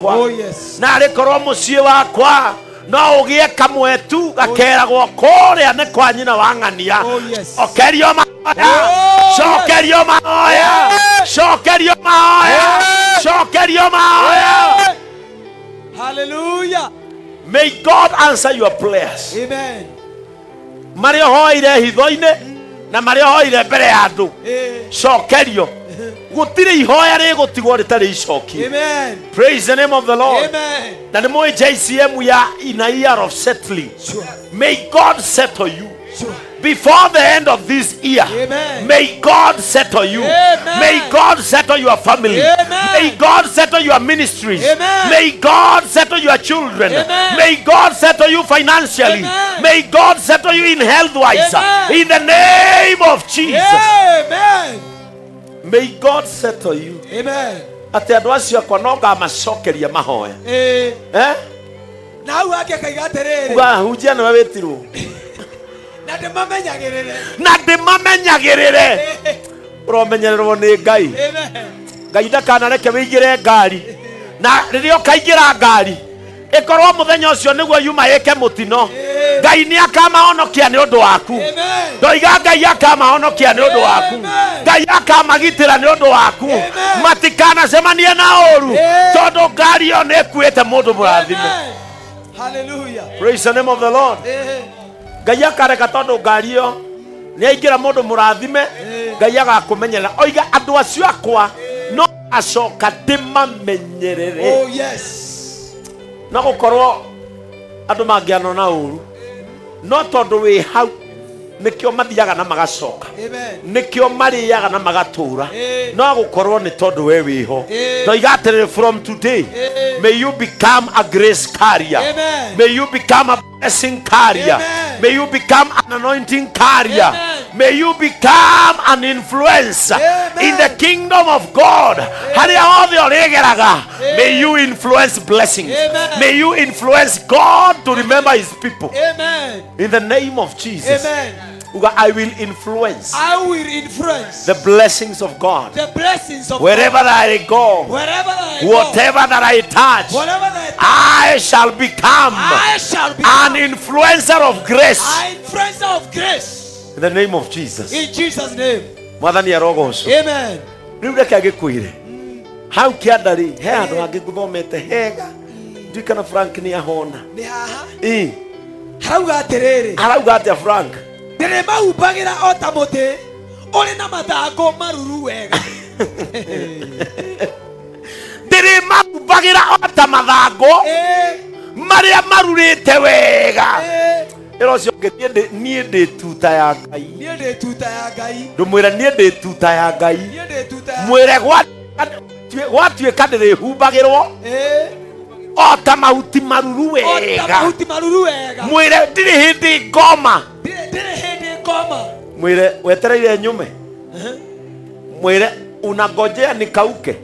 wakwa. Oh, yes. Narĩ korwo mũciĩ wakwa no ũgĩe kamwe tu gakeragwo kũrĩa nĩ kwa nyina wa ng'ania. Oh, yes. Cokerio mahoya. Oh, Cokerio mahoya. Cokerio mahoya. Cokerio mahoya. Hallelujah. May God answer your prayers. Amen. Marĩa ũhoire hitho-inĩ na marĩa ũhoire mbere ya andũ, cokerio. Gũtirĩ ihoya rĩgũtigwo rĩtarĩ icokie. Amen. Praise the name of the Lord. Amen. Na nĩ mũĩ JCM ya in a year of settling. Sure. May God settle you. Sure. Before the end of this year. Amen. May God settle you. Amen. May God settle your family. Amen. May God settle your ministries. Amen. May God settle your children. Amen. May God settle you financially. Amen. May God settle you in health wise. Amen. In the name of Jesus. Amen. May God settle you. Amen. Atĩ andũ acio akwa no ngamacokeria mahoya. Eh. Eh? Na hau hangĩ akaiga atĩrĩrĩ. Uga hunjia nĩwe wĩtirwo. Na ndĩmamenyagĩrĩre. Na ndĩmamenyagĩrĩre. Ũromenyererwo nĩ Ngai. Amen. Ngai ndakanareke wĩingĩre ngari. Na rĩrĩa ũkaingĩra ngari ĩkorwo mũthenya ũcio nĩguo yuma ĩke mũtino, Ngai nĩ akamahonokia nĩ ũndũ waku. Amen. Ndoiga Ngai akamahonokia nĩ ũndũ waku. Amen. Ngai akamagitĩra nĩ ũndũ waku. Amen. Matikanacemanie na ũru tondũ ngari ĩyo nĩ ĩkuĩte mũndũ mũrathime. Amen. Hallelujah. Praise the name of the Lord. Ngai akareka tondũ ngari ĩyo nĩ aingĩra mũndũ mũrathime, Ngai agakũmenyerera. Oiga andũ acio akwa no acoka ndĩmamenyerere. Oh, yes. No gũkorwo andũ mangĩanona ũru, no tondũ wĩ hau nĩkĩo mathiaga na magacoka. Amen. Nĩkĩo marĩaga na magatũra. No gũkorwo nĩ tondũ we wĩho. Ndoiga atĩrĩrĩ, from today may you become a grace carrier. Amen. May you become a blessing carrier. Amen. May you become an anointing carrier. Amen. May you become an influencer. Amen. In the kingdom of God. Harĩa hothe ũrĩgeraga, may you influence blessings. Amen. May you influence God to remember his people. Amen. In the name of Jesus. Amen. Uga, I will influence. I will influence the blessings of God. The blessings of wherever God. I go, wherever I go, whatever that I touch, whatever that I touch, I shall become an influencer of grace. An influencer of grace. In the name of Jesus. In Jesus' name. Mwathani arogocwo. Amen. Rĩu reke agĩkwĩre hau kĩanda rĩ he handũ hangĩ ngũthomete hega ndiũĩ kana Frank nĩ ahona. Nĩ haha. Ĩ. Harauga atĩrĩrĩ. Harauga atĩa Frank? Ndĩrĩmahumbagĩra o ta mũtĩ ũrĩ na mathangũ maruru wega. Ndĩrĩmahumbagĩra o ta mathangũ marĩa marurĩte wega. Ĩra ũcio ũngĩ, niĩ ndĩ tuta ya Ngai. Niĩ ndĩ tuta ya Ngai. Ndũmwĩre niĩ ndĩ tuta ya Ngai. Niĩ ndĩ tuta ya Mwĩre gwatuĩka ndĩrĩhumbagĩrwo o ta mahuti maruru wega. O ta mahuti maruru wega. Mwĩre ndirĩ hĩndĩ ngoma. Ndirĩ hĩndĩ ngoma. Mwĩre wetereire nyume. Mwĩre unangojea nikauke.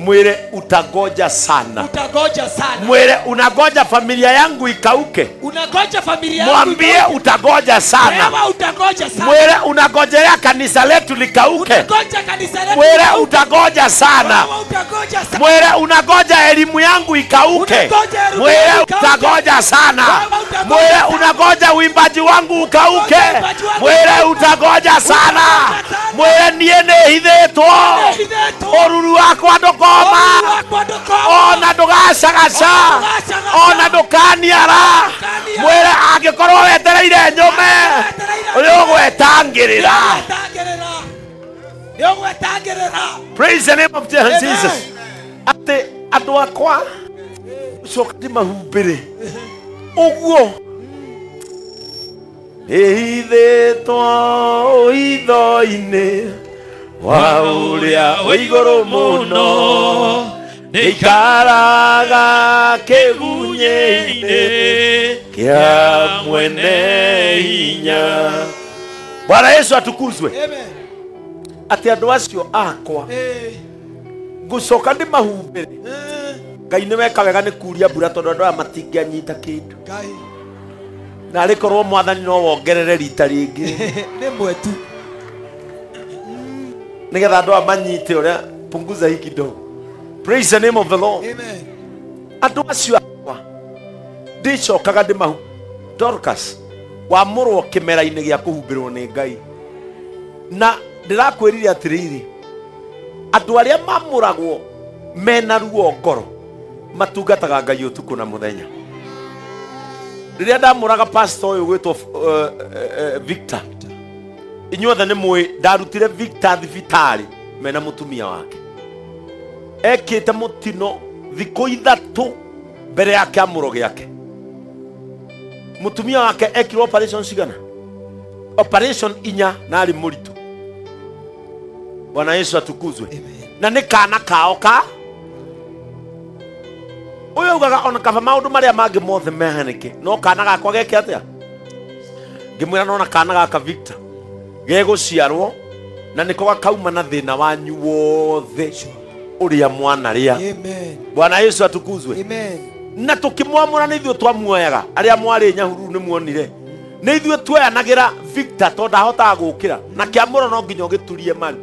Mwĩre utagoja sana. Utagoja sana. Mwĩre unangoja familia yangu ikauke. Unangoja familia yangu. Mwambie utagoja sana. Wewe utagoja sana. Mwĩre unangojelea kanisa letu likauke. Unangoja kanisa letu. Mwĩre utagoja sana. Wewe utagoja sana. Mwĩre unangoja elimu yangu ikauke. Mwĩre utagoja sana. Mwĩre unangoja uimbaji wangu ukauke. Mwĩre utagoja sana. Mwĩre niĩ nĩhithĩtwo. Ũruru wakwa ndũkoma. Ona ndũgacagaca. Ona ndũkaniara. Mwĩre angĩkorwo wetereire nyume nĩũgwetangĩrĩra. Praise the name of Jesus. Atĩ andũ akwa coka ndĩmahumbĩre ũguo ĩhithĩtwo hitho-inĩ wa ũrĩa wĩ igũrũ mũno ndĩikaraga kĩgunyĩ-inĩ kĩa mwene hinya. Bwana Yesu atukuzwe. Atĩ andũ acio akwa ngũcoka ndĩmahumbĩre. Ngai nĩ weka wega nĩ kuria mbura tondũ andũ aya matingĩanyita kĩndũ. Na arĩ korwo Mwathani no wongerere rita rĩngĩ. Rĩmwe tu. Nĩgetha andũ aya manyite ũrĩa punguza hii kidogo. Praise the name of the Lord. Amen. Andũ acio akwa ndĩcokaga ndĩmahu Dorcas wamũrwo kĩmera-inĩ gĩa kũhumbĩrwo nĩ Ngai. Na ndĩrakwĩrire atĩrĩrĩ, andũ arĩa mamũragwo mena ruo ngoro matungataga Ngai ũtukũ na mũthenya. Rĩrĩa ndamũraga pastor ũyũ gwĩtwo Victor, inyuothe nĩ mũĩ ndarutire Victor thibitarĩ mena mũtumia wake. Ekĩte mũtino thikũ ithatũ mbere ya kĩamũro gĩake. Mũtumia wake ekirwo operation cigana? Operation inya na arĩ mũritũ. Bwana Yesu atukuzwe. Na nĩ kana kao ka ũyũ augaga ona kaba maũndũ marĩa mangĩ mothe mehanĩke no kana gakwa geke atĩa? Ngĩmwĩra nona kana gaka Victor gegũciarwo na nĩko gakauma na thĩna wanyu wothe ũrĩa mwanarĩa. Amen. Bwana Yesu atukuzwe. Amen. Na tukimwamũra nĩ ithuĩ twamuoyaga arĩa mwarĩ Nyahururu nĩ muonire nĩ ithuĩ tuoyanagĩra Victor tondũ ndahotaga gũkĩra na kĩamũro no nginya ũgĩturie maru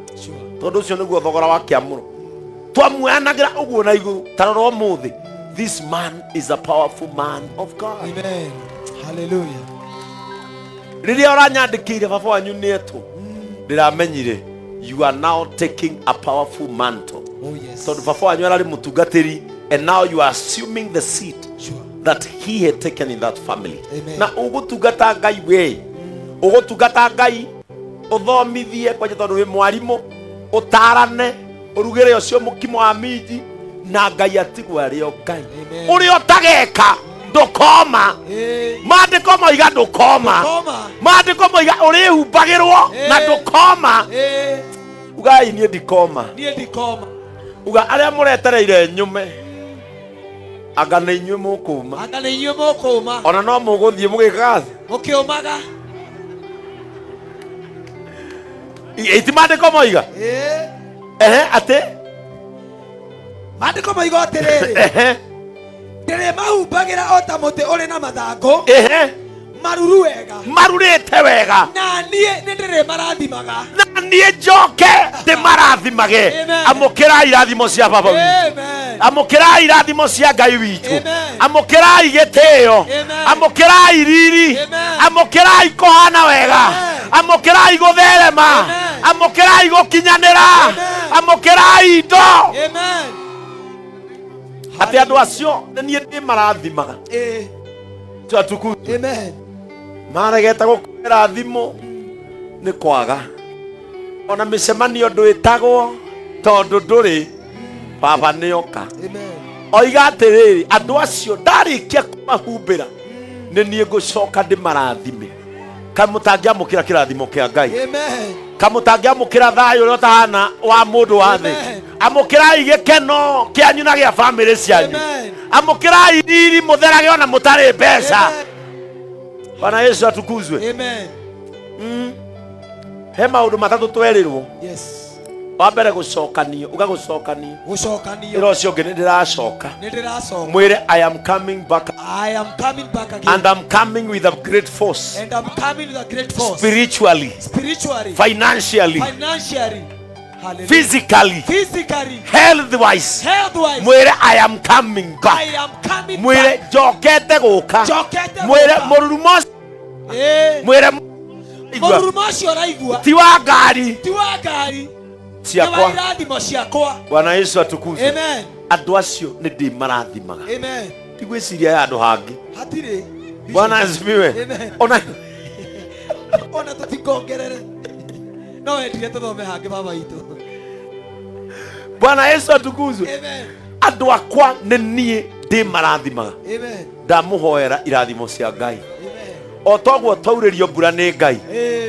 tondũ ũcio nĩguo thogora wa kĩamũro. Twamuoyanagĩra ũguo na igũrũ. Ta rora ũmũthĩ, this man is a powerful man of God. Amen. Hallelujah. Rĩrĩa ũranyandĩkĩire baba wanyu nĩetwo ndĩramenyire you are now taking a powerful mantle. Oh yes. Tondũ baba wanyu ararĩ mũtungatĩri and now you are assuming the seat that he had taken in that family. Amen. Na ũgũtungata Ngai we, ũgũtungata Ngai ũthomithie kwanja tondũ wĩ mwarimũ, ũtarane, ũrugĩre ũcio mũkimo wa minji na Ngai atigwo arĩ o Ngai. Ũrĩa ũtageka ndũkoma. Maandĩko moiga ndũkoma. Maandĩko moiga ũrĩhumbagĩrwo na ndũkoma. Ugai niĩ ndikoma. Niĩ ndikoma. Uga arĩa mũretereire nyume anga nĩ inyuĩ mũkũma. Anga nĩ inyuĩ mũkũma. Ona no mũgũthiĩ mũgĩkaga mũkĩũmaga. Iti maandĩko moiga? Ehe, atĩ maandĩko moiga atĩrĩrĩ, ndĩrĩmahumbagĩra o ta mũtĩ ũrĩ na mathangũ maruru wega, marurĩte wega, na niĩ nĩ ndĩrĩmarathimaga, na niĩ njoke ndĩmarathimage. Amũkĩrai irathimo cia baba witũ. Amũkĩrai irathimo cia Ngai witũ. Amũkĩrai gĩtĩo. Amũkĩrai riri. Amũkĩrai kũhana wega. Amũkĩrai gũtherema. Amũkĩrai gũkinyanĩra. Amũkĩrai indo. Atĩ andũ acio nĩ niĩ ndĩmarathimaga. Atukuzwe. Amen. Maregete gũkwĩra thimũ nĩ kwaga. Ona mĩcemanio ndwĩtagwo tondũ ndũrĩ baba nĩoka. Oiga atĩrĩrĩ, andũ acio ndarĩkia kũmahumbĩra nĩ niĩ ngũcoka ndĩmarathime. Kamũtangĩamũkĩra kĩrathimo kĩa Ngai. Kamũtangĩamũkĩra thayũ ũrĩa ũtahana wa mũndũ wa thĩ. Amũkĩrai gĩkeno kĩanyu na gĩa bamĩrĩ cianyu. Amũkĩrai riri mũtherage ona mũtarĩ mbeca. Bwana Yesu atukuzwe. Amen. He maũndũ matatũ twerirwo. Yes. Wa mbere gũcokanio, uga gũcokanio. Gũcokanio. Ĩra ũcio ũngĩ nĩ ndĩracoka. Nĩ ndĩracoka. Mwĩre I am coming back. I am coming back again. And I'm coming with a great force. And I'm coming with a great force. Spiritually. Spiritually. Financially. Financially. Hallelujah. Physically. Physically. Health wise. Health wise. Mwĩre I am coming back. I am coming Mwĩre back. njokete gũka. Njokete gũka. Mwĩre mũrurumo. Mwĩre mũrurumo ũcio ũraigua. Ti wa ngari. Ti wa ngari. Ciakwa. Irathimo ciakwa. Bwana Yesu atukuzwe. Amen. Andũ acio nĩ ndĩmarathimaga. Amen. Ti gwĩciria ya andũ hangĩ. Hatirĩ. Bwana asifiwe. Amen. Ona tũtikongerere. No wendire tũthome hangĩ baba witũ. Bwana Yesu atukuzwe. Amen. Andũ akwa nĩ niĩ ndĩmarathimaga. Amen. Ndamũhoera irathimo cia Ngai. Amen. O toguo twaurĩrio mbura nĩ Ngai,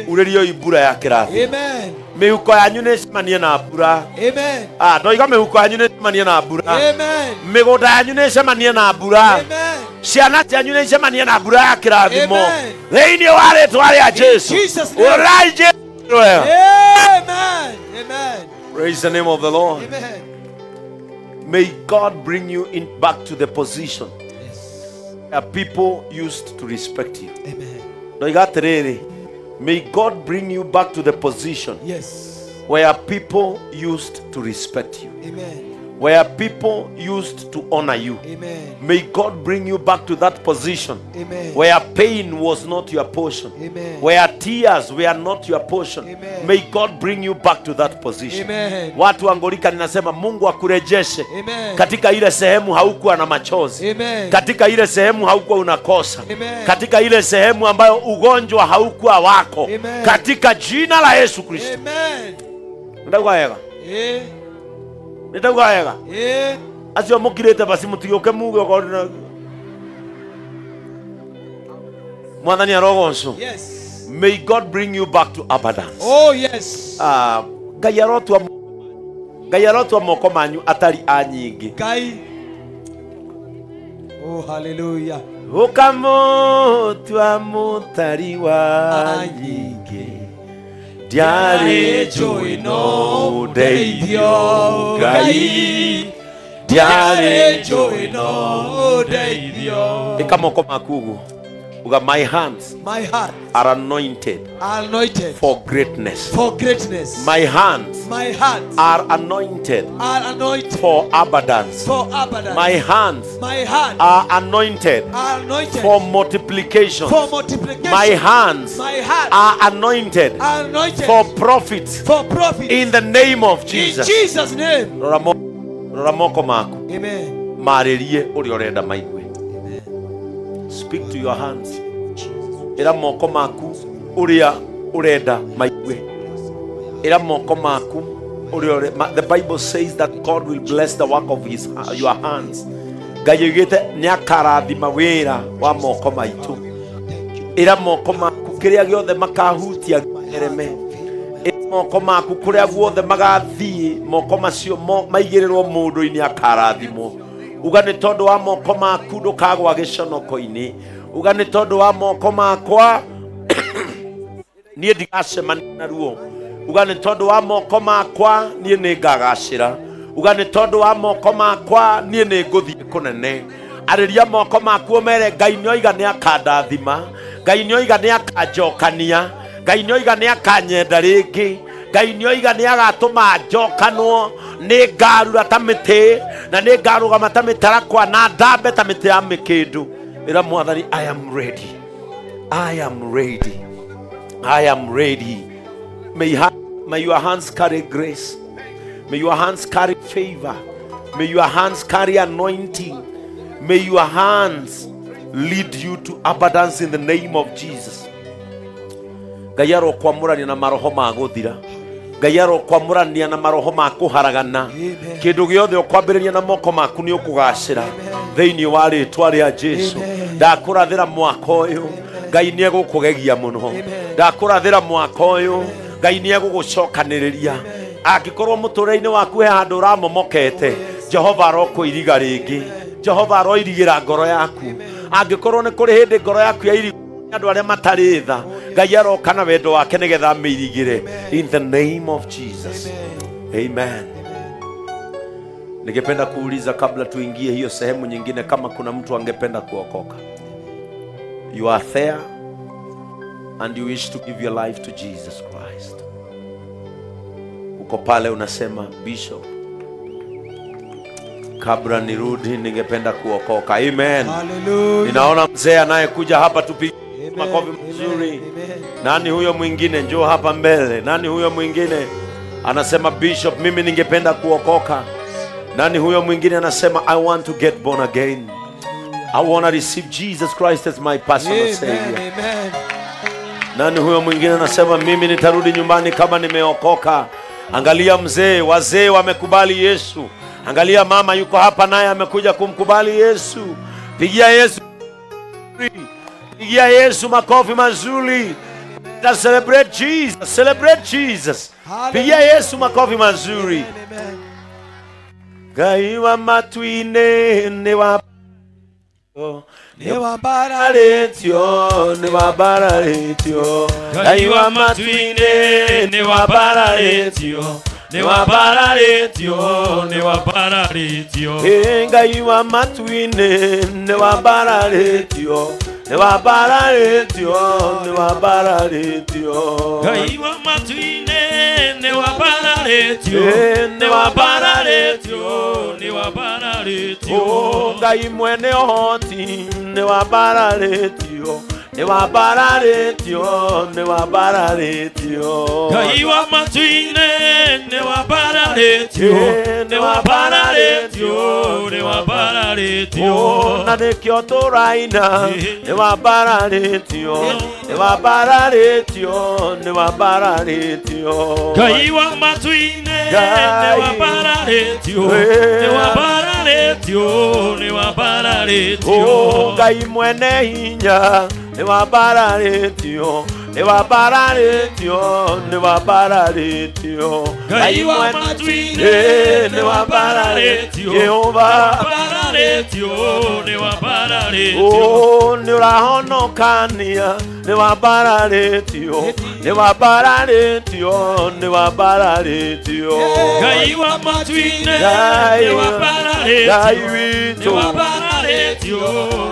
urĩrioi mbura ya kĩrathimo. Amen. Mĩhuko yanyu nĩ ĩcemanie na mbura. Amen. Ndoiga mĩhuko yanyu nĩ ĩcemanie na mbura. Amen. Mĩgũnda yanyu nĩ ĩcemanie na mbura. Amen. Ciana cianyu nĩ icemanie na mbura ya kĩrathimo. Amen. Thĩinĩ wa rĩtwa rĩa Jesu. Ũrai Jesu. Amen. Amen. Praise the name of the Lord. Amen. May God bring you in back to the position where people used to respect you. Amen. Ndoiga atĩrĩrĩ, may God bring you back to the position yes, where people used to respect you. Amen. where people used to honor you. Amen. May God bring you back to that position. Amen. Where pain was not your portion. Amen. Where tears were not your portion. Amen. May God bring you back to that position. Amen. Watu wa Angolika ninasema Mungu akurejeshe. Amen. Katika ile sehemu haukuwa na machozi. Amen. Katika ile sehemu haukuwa unakosa. Amen. Katika ile sehemu ambayo ugonjwa haukuwa wako. Amen. Katika jina la Yesu Kristo. Amen. Ndauga wega. Ndauga wega. Acio mukirite basi mutigoke muge okorwo Mwathani arogocwo. Yes. May God bring you back to abundance. Oh yes. Ngai arotwa moko manyu atari a nyingi. Ngai. Oh hallelujah. Ukamutwa mutari wa nyingi. Ndiarĩ njũĩ no ndeithio Ngai. Ndiarĩ njũĩ no ndeithio. Ĩka moko maku ũguo. Uga, my hands are anointed for greatness. For greatness. My hands are anointed for abundance. For abundance. My hands are anointed for multiplication. For multiplication. My hands are anointed for profit. For profit. In the name of Jesus. In Jesus' name. Rora moko maku. Amen. Marĩrie ũrĩa ũrenda maigue. Speak to your hands. Ĩra moko maku ũrĩa ũrenda maigue. Ĩra moko maku ũrĩa. The Bible says that God will bless the work of your hands. Ngai oigĩte nĩakarathima wĩra wa moko maitũ. Ĩra moko maku kĩrĩa gĩothe makahutia ereme. Ĩra moko maku kũrĩa guothe magathiĩ moko macio maigĩrĩrwo mũndũ-inĩ akarathimwo. Uga nĩ tondũ wa moko maku ndũkagwa gĩconoko-inĩ. Uga nĩ tondũ wa moko makwa niĩ ndigacemania na ruo. Uga nĩ tondũ wa moko makwa niĩ nĩngagacĩra. Uga nĩ tondũ wa moko makwa niĩ nĩngũthiĩ kũnene. Arĩria moko maku ũmere Ngai nĩoiga nĩakandathima. Ngai nĩoiga nĩakanjokania. Ngai nĩoiga nĩakanyenda rĩngĩ. Ngai nĩoiga nĩagatũma njokanwo. Nĩngarura ta mĩtĩ na nĩngarũgama ta mĩtarakwa na ndambe ta mĩtĩ ya mĩkĩndũ. Ĩra Mwathani, I am ready. I am ready. I am ready. May your hands carry grace. May your hands carry favor. May your hands carry anointing. May your hands lead you to abundance in the name of Jesus. Ngai arokwamũrania na maroho ma gũthira. Ngai arokwamũrania na maroho ma kũharagana. Kĩndũ gĩothe ũkwambĩrĩria na moko maku nĩ ũkũgacĩra thĩinĩ wa rĩtwa rĩa Jesu. Ndakũrathĩra mwaka ũyũ Ngai nĩegũkũgegia mũno. Ndakũrathĩra mwaka ũyũ Ngai nĩegũgũcokanĩrĩria. Angĩkorwo mũtũrĩre-inĩ waku he handũ ũramomokete, Jehova arokũiriga rĩngĩ. Jehova aroirigĩra ngoro yaku. Angĩkorwo nĩ kũrĩ hĩndĩ ngoro yaku yairigwo andũ arĩa matarĩ tha, Ngai aroka na wendo wake nĩgetha amĩirigĩre. In the name of Jesus. Amen. Ningependa kuuliza kabla tuingie hiyo sehemu nyingine kama kuna mtu angependa kuokoka. You are there and you wish to give your life to Jesus Christ. Uko pale unasema, Bishop, kabla nirudi ningependa kuokoka. Amen. Hallelujah. Ninaona mzee anayekuja hapa, tupige makofi mazuri. Nani huyo mwingine? Njoo hapa mbele. Nani huyo mwingine anasema, Bishop, mimi ningependa kuokoka? Nani huyo mwingine anasema, I want to get born again. I want to receive Jesus Christ as my personal savior. Amen. Nani huyo mwingine anasema, mimi nitarudi nyumbani kama nimeokoka? Angalia mzee, wazee wamekubali Yesu. Angalia mama yuko hapa naye amekuja kumkubali Yesu. Pigia Yesu. Pigia Yesu makofi mazuri. Let's celebrate Jesus. Celebrate Jesus. Pigia Yesu makofi mazuri. Ngai wa matu-inĩ nĩ wa nĩ wambararĩtio. Ngai wa matu-inĩ nĩ wambararĩtio. Nĩ wambararĩtio, nĩ wambararĩtio. Ngai wa matu-inĩ nĩ wambararĩtio. Nĩwambararĩtio, nĩwambararĩtio. Ngai wa matu-inĩ nĩwambararĩtio, nĩwambararĩtio, nĩwambararĩtio. Ngai mwene ũhoti nĩwambararĩtio, nĩwambararĩtio, nĩwambararĩtio. Ngai wa matu-inĩ nĩwambararĩtio, nĩwambararĩtio, nĩwambararĩtio. Na nĩkĩo tũraina nĩwambararĩtio, nĩwambararĩtio, nĩwambararĩtio. Ngai wa matu-inĩ nĩwambararĩtio, nĩwambararĩtio, nĩwambararĩtio. Ngai mwene hinya nĩwambararĩtio, nĩwambararĩtio, nĩwambararĩtio. Ngai wa matu-inĩ nĩwambararĩtio, Jehova nĩwambararĩtio, nĩwambararĩtio. Nĩũrahonokania nĩwambararĩtio, nĩwambararĩtio, nĩwambararĩtio. Ngai wa matu-inĩ nĩwambararĩtio, Ngai witũ nĩwambararĩtio,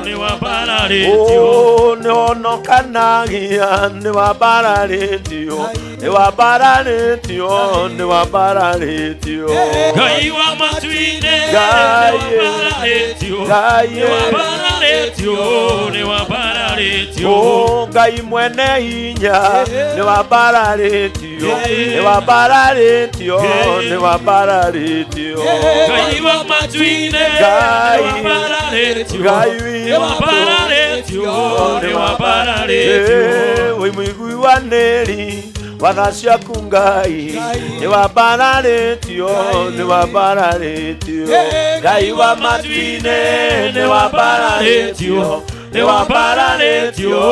nĩwambararĩtio. Nĩhonokanagia nĩwambararĩtio, nĩwambararĩtio, nĩwambararĩtio. Ngai wa matu-inĩ nĩwambararĩtio, nĩwambararĩtio, nĩwambararĩtio. Ngai mwene hinya nĩwambararĩtio, nĩwambararĩtio, nĩwambararĩtio. Ngai wa matu-inĩ nĩwambararĩtio, nĩwambararĩtio, nĩwambararĩtio. Wĩ mũiguanĩri wa tha ciaku Ngai nĩwambararĩtio, nĩwambararĩtio. Ngai wa matu-inĩ nĩwambararĩtio, nĩwambararĩtio,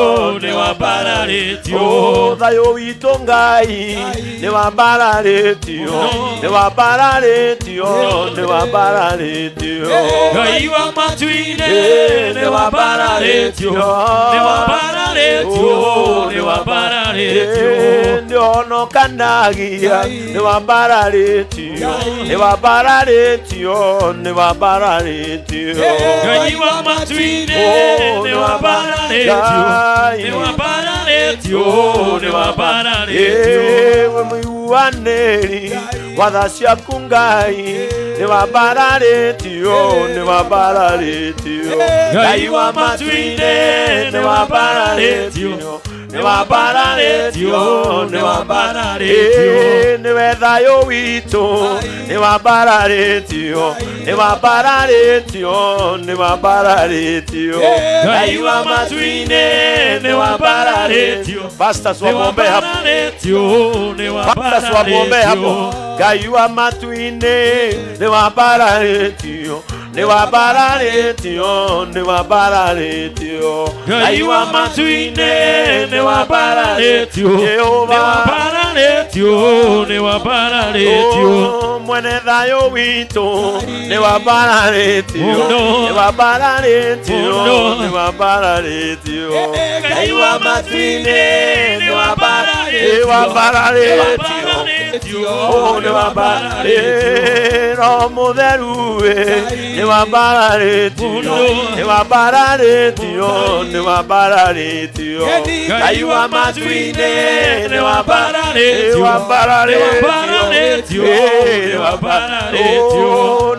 nĩwambararĩtio. Thayũ witũ Ngai nĩwambararĩtio, nĩwambararĩtio, nĩwambararĩtio. Ngai wa matu-inĩ nĩwambararĩtio, nĩwambararĩtio, nĩwambararĩtio. Nĩhonokanagia nĩwambararĩtio, nĩwambararĩtio, nĩwambararĩtio. Ngai wa matu-inĩ nĩwambararĩtio, nĩwambararĩtio, nĩwambararĩtio. Wĩ mũiguanĩri wa tha ciaku Ngai nĩwambararĩtio, nĩwambararĩtio. Ngai wa matu-inĩ nĩwambararĩtio, nĩwambararĩtio, nĩwambararĩtio. Nĩwe thayũ witũ nĩwambararĩtio, nĩwambararĩtio, nĩwambararĩtio. Ngai wa matu-inĩ nĩwambararĩtio, Pastors wamuombe hapo, Pastors wamuombe hapo. Ngai wa matu-inĩ nĩwambararĩtio, nĩwambararĩtio, nĩwambararĩtio. Ngai wa matu-inĩ nĩwambararĩtio, nĩwambararĩtio, nĩwambararĩtio. Mwene thayũ witũ nĩwambararĩtio, nĩwambararĩtio, nĩwambararĩtio. Ngai wa matu-inĩ nĩwambararĩtio, nĩwambararĩtio, nĩwambararĩtio. Roho Mũtheru nĩwambararĩtio, nĩwambararĩtio, nĩwambararĩtio. Ngai wa matu-inĩ nĩwambararĩtio, nĩwambararĩtio, nĩwambararĩtio.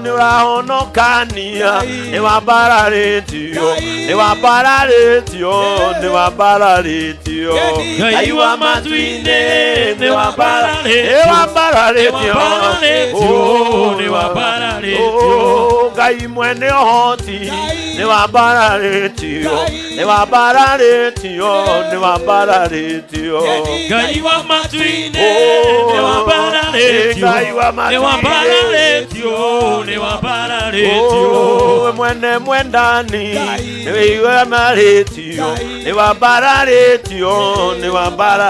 Nĩũrahonokania nĩwambararĩtio, nĩwambararĩtio, nĩwambararĩtio. Ngai wa matu-inĩ nĩwambararĩtio, nĩwambararĩtio, nĩwambararĩtio. Ngai mwene ũhoti nĩwambararĩtio, nĩwambararĩtio, nĩwambararĩtio. Ngai wa matu-inĩ nĩwambararĩtio, nĩwambararĩtio, nĩwambararĩtio. Mwene mwendani nĩwambararĩtio, nĩwambararĩtio, nĩwambararĩtio.